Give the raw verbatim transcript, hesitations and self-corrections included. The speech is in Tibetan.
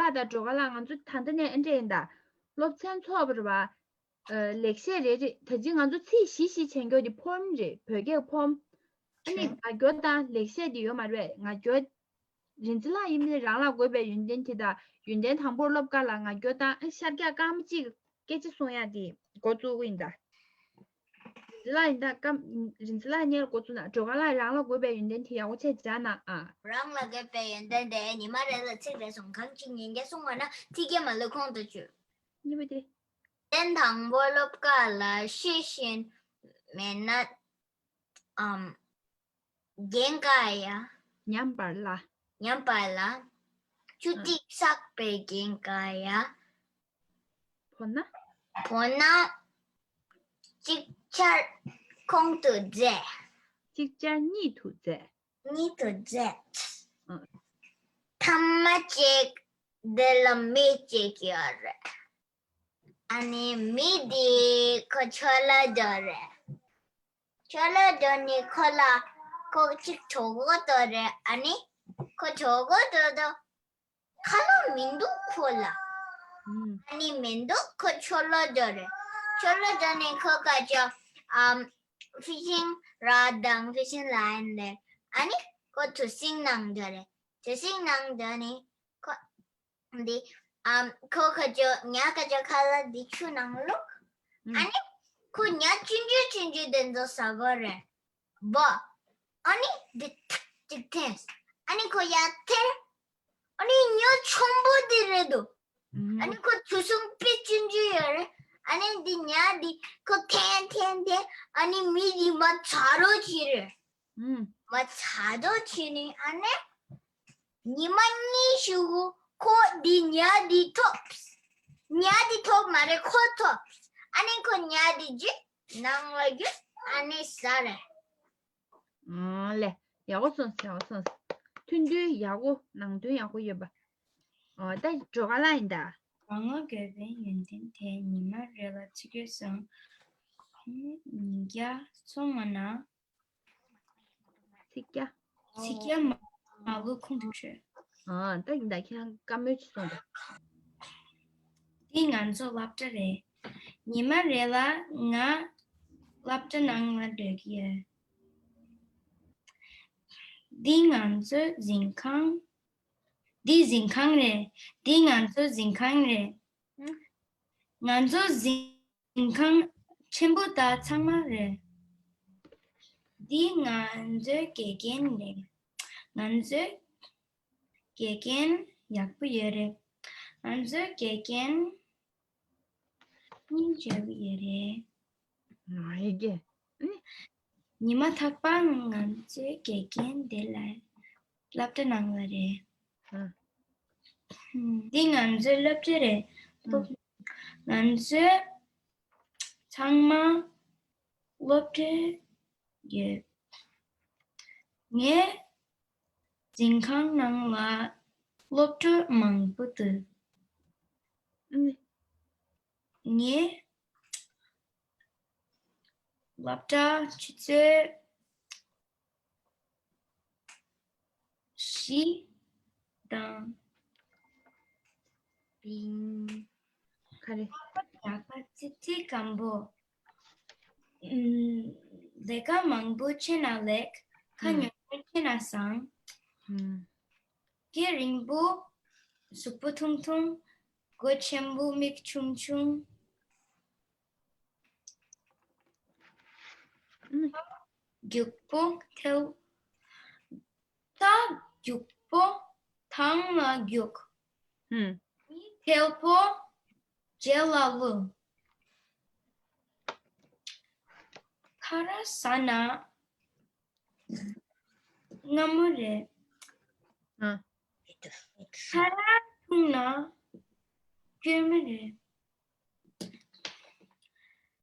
ལགས་དང་སྒྲོལ་དཀར་ལགས། ང་ཚོ་ད་ལྟ་ནས་ཨེ་འདྲ་ཡིན་ད། སློབ་ཚན་ཚོགས་པ་རེད་བ། ཨ། ལེགས་བཤད་རེ་རེ། ད་ཅི་ང་ཚོ་ཚིག་བཞི་བཞི་བྱས་མགྱོགས་ཀྱི་ཕོམ་རེད། བོད་སྐད་ཕོམ། ཨ་ནི་ང་སྐྱོར་དང་ལེགས་བཤད་དེ་ཡོད་མ་རེད། ང་སྐྱོར། རིན་ཆེན་ལགས་ཡིན་ནའི་རང་ལ་དགོས་པའི་ཡོན་ཏན་དེ་དང་། ཡོན་ཏན་དང་པོར་སློབ་སྐར་ལ་ང་སྐྱོར་དང་། ཨ། ཤར་རྒྱག་སྐར་མ་གཅིག་སྐད་ཆ་གསུང་ཡག་དེ་འགོ་བཙུགས་ཀྱི་ཡིན་ད། རིན་ཆེན་ལགས་ཡིན་ད་སྐར། རིན་ཆེན་ལགས་སྔོན་ལ་འགོ་བཙུགས་ན། སྒྲོལ་དཀར་ལགས་རང་ལ་དགོས་པའི་ཡོན་ཏན་དེ་ཡག་པོ་བྱས་སྦྱར་གནང་ཨ། རང་ལ་དགོས་པའི་ཡོན་ཏན་དེ་ཉི་མ་རེ་ལ་ཚིག་རེ་གསུང་། གང་གཅིག་ཉིས་བརྒྱ་གསུངས་པ་ན་ཚིག་བརྒྱ་མ་ལུས་ཁོང་དུ་ཆུད། གཉིས་པ་དེ། ཡོན་ཏན་དང་པོ་སློབ་སྐར་ལ་ཤེས་བཞིན་མེད་ན། ཨམ། རྒན་དཀར་ཡ། ཉམས་པར་སླ། ཉམས་པར་སླ། ཆུ་ཐིགས་བསགས་པའི་རྒན་དཀར་ཡ། བོར་ན། བོར་ན། ཅིག་ཅར་ཁོང་དུ་མཛད། ཅིག་ཅར་གཉིད་དུ་མཛད། གཉིད་དུ་མཛད། ཨ། ཐ་མ་གཅིག་དེ་ལ་མི་གཅིག་ཡོད་རེད། ཨ་ནི་མི་དེ་ཁོ་ཆོས་ལ་འགྲོ་རེད། ཆོས་ལ་འགྲོ་ནི་ཁོ་ལ་ཁོ་གཅིག་གྲོད་ཁོག་ལྟོགས་རེད། ཨ་ནི་ཁོ་གྲོད་ཁོག་ལྟོགས་དུས་ཁ་ལག་མི་འདུག་ཁོ་ལ། ཨ་ནི་མི་འདུག་ཁོ་ཆོས་ལ་འགྲོ་རེད། ཆོས་ལ་འགྲོ་ནི་ཁོ་ག་ཅོ་ཨམ་ཕི་ཤིང་ར་དང་ཕི་ཤིང་ལ་ཡིན་ལེ། ཨ་ནི་ཁོ་དུས་སིང་ནང་འགྲོ་རེད། དུས་སིང་ནང་འགྲོ་ནི་ཁོ། འདི། ཨམ། ཁོ་ཁ་ཅོ་ཉ་ཁ་ཅོ་ཁ་ལག་འདི་ཆུ་ནང་བླུགས། ཨ་ནི་ཁོ་ཉ་ཆུང་ཆུང་ཆུང་ཆུང་དེ་ཚོ་ཟ་གོ་རེད་བ། ཨ་ནི་འདི་ཐག་ཅིག་འཐེན། ཨ་ནི་ཁོ་ཡར་འཐེན། ཨ་ནི་ཉ་ཆེན་པོ་དེ་རེད་འདུག་ཨ་ནི་ཁོ་དུས་སུང་དཔེ་ཆུང་ཆུང་ཡོད་རེད། ཨ་ནི་འདི་ཉ་འདི་ཁོ་འཐེན་འཐེན་འཐེན། ཨ་ནི་མི་འདི་མ་ཚ་རོ་བྱེད་རེད། ཨུམ། མ་ཚ་རོ་བྱེད་ནི། ཨ་ནི་ཉི་མ་གཉིས་ཤུ་ཁོ་འདི་ཉ་འདི་ཐོབ། ཉ་འདི་ཐོབ་མ་རེད། ཁོ་ཐོབ། ཨ་ནི་ཁོ་ཉ་འདི་རྒྱུགས་ནང་ལ་རྒྱུགས། ཨ་ནི་ཟ་རེད། ཨ་ལེ། ཡག་པོ་སོང་། ཡག་པོ་སོང་། ཐུང་ཐུང་ཡག་པོ། ནང་དོན་ཡག་པོ་ཡོད་པ། ཨོ། ད་སྒྲོལ་དཀར་ལགས་ཡིན་ད། རང་ལ་དགོས་པའི་ཡོན་ཏན་དེ་ཉི་མ་རེ་ལ་ཚིག་བརྒྱ་གསུང་། ཉིས་བརྒྱ་སོང་བ་ན། ཚིག་བརྒྱ། ཚིག་བརྒྱ་མ་ལུས་ཁོང་དུ་ཆུད། ཨ། ད་ཡིན་ད། ཁྱེད་རང་བཀའ་མོལ་ཅིག་གསུངས་དང་། འདི་ང་ཚོ་སློབ་གྲྭ་རེད། ཉི་མ་རེ་ལ་ང་སློབ་གྲྭ་ནང་ལ་སྡོད་ཀྱི་ཡོད། འདི་ང་ཚོའི་གཟིམ་ཁང་། འདི་གཟིམ་ཁང་རེད། འདི་ང་ཚོའི་གཟིམ་ཁང་རེད། ང་ཚོའི་གཟིམ་གཟིམ་ཁང་ཆེན་པོ་དག་ཚང་མ་རེད། འདི་ང་ཚོའི་དགེ་རྒན་རེད། ང་ཚོའི་དགེ་རྒན་ཡག་པོ་ཡོད་རེད། ང་ཚོའི་དགེ་རྒན་སྙིང་རྗེ་པོ་ཡོད་རེད། ཨ་ཡེ་གེ། ཉི་མ་རྟག་པར་ང་ཚོའི་དགེ་རྒན་དེ་ལ་སློབ་གྲྭ་ནང་ལ་རེད། ཨ། འདི་ང་ཚོའི་སློབ་གྲྭ་རེད། ཨ། ང་ཚོའི་ཚང་མ་སློབ་གྲྭ་ཡོད། ངའི་གཟིམ་ཁང་ནང་ལ་སློབ་ཕྲུག་མང་པོ་འདུག་ཨ། ངའི་སློབ་གྲྭ་ཆུ་ཚོད་བཞི་དང་། ག་རེ། ཡག་པ་ཙི་ཙི་སྐམ་པོ། ཨུམ། ལས་ཀ་མང་པོ་བྱས་ན་ལེགས། ཁ་ཨུམ། ཉུང་ཉུང་བྱས་ན་བཟང་། ཨུམ། སྐེ་རིང་པོ། གཟུགས་པོ་ཐུང་ཐུང་། མགོ་ཆེན་པོ་མིག་ཆུང་ཆུང་། ཨུམ། རྒྱུག་པོ་ཐལ། རྟ་རྒྱུག་པོ་ཐང་ལ་རྒྱུག་ཨུམ། མི་ཐལ་པོ་རྗེས་ལ་ལུས། ཁ་ར་ཟ་ན་སྔ་མོ་རེད། ཨ། ཁ་ར་འཐུང་ན་སྐྱོ་མོ་རེད།